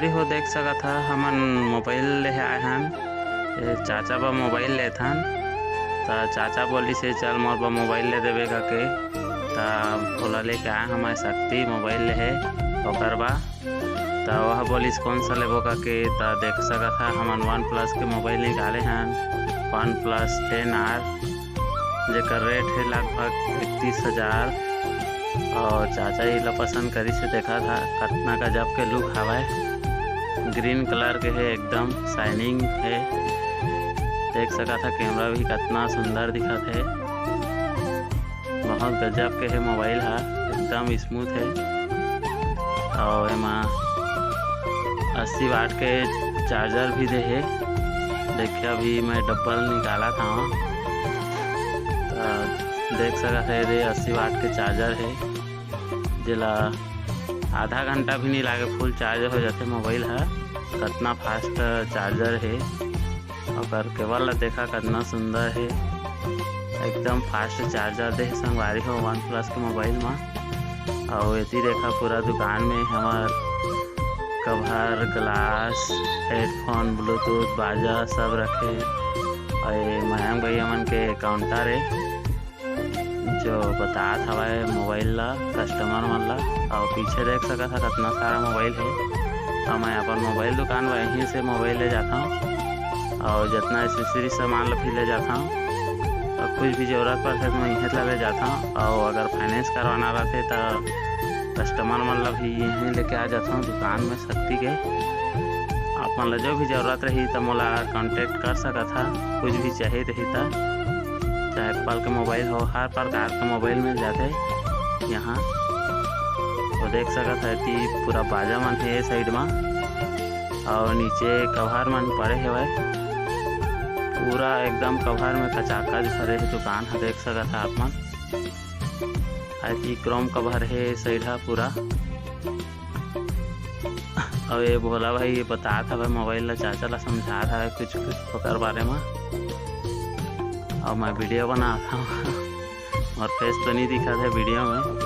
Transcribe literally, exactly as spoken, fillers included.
हो देख सकत हा, हमन मोबाइल लेहे आए हन। ए, चाचा बा मोबाइल लेथन, त चाचा बोलिस हे, "चल मोर बा मोबाइल ले देबे," कहिके। त ओला लेके आए हमारे शक्ति मोबाइल लेहे, ओकर बा। त वह बोलिस, "कौन सा लेबो?" कहिके। त देख सकत हा, हमन वन प्लस के मोबाइल निकाले हन, वन प्लस टेन आर, जेकर रेट है लगभग इकतीस हजार। और चाचा ही ला पसंद करिस हे, देखा था कतना गजब के लुक हवय। ग्रीन कलर के है, एकदम शाइनिंग है। देख सकत हा, कैमरा भी कतना सुंदर दिखत है। बहुत गजब के है मोबाइल हा, एकदम स्मूथ है। और एमा अस्सी वाट के चार्जर भी दे हे। देखिए, अभी मैं डब्बल निकाला था, तो देख सकत है, ये अस्सी वाट के चार्जर है, जेला आधा घंटा भी नहीं लागे, फुल चार्ज हो जाते मोबाइल हा। कतना फास्ट चार्जर है, ओकर केबल ला देखा, कतना सुंदर है, एकदम फास्ट चार्जर दे हे संगवारी हो वन प्लस के मोबाइल मा। अउ एती देखा, पूरा दुकान में हमर कवर, ग्लास, हेडफोन, ब्लूटूथ, बाजा सब रखे। अउ ये मयंक भैया मन के काउंटर है, जो बतात हवय मोबाइल ला कस्टमर मन ला। अउ पीछे देख सकत हा, कतना सारा मोबाइल है। अउ मैं अपन मोबाइल दुकान बर यहीं से मोबाइल ले जाता हूँ, अउ जितना एसेसरी सामान ला भी ले जाता हूँ। अउ कुछ भी जरूरत पड़थे तो मैं इहें ला ले जाता हूँ। अउ अगर फाइनेंस करवाना रहथे तो कस्टमर मन ला भी यहीं लेके आ जाता हूँ दुकान में शक्ति के। आप मन ला जो भी जरूरत रही तो मोला कॉन्टैक्ट कर सकत हा, कुछ भी चाहिए रही तो। चाहे एप्पल के मोबाइल हो, हर प्रकार के मोबाइल मिल जाथे यहाँ। तो देख सकत हा, एती पूरा बाजा मन है साइड मा, और नीचे कवर मन पड़े हवय। पूरा एकदम कवर में कचाकच भरे हे दुकान ह, देख सकत हा आप मन। एती क्रोम कवर हे साइड हा पूरा। अउ ये भोला भाई ये बतात हवय मोबाइल ला, चाचा ला समझात हवय कुछ कुछ ओकर बारे मा। अउ मैं वीडियो बनात हवं। मोर फेस तो नहीं दिखत है वीडियो में,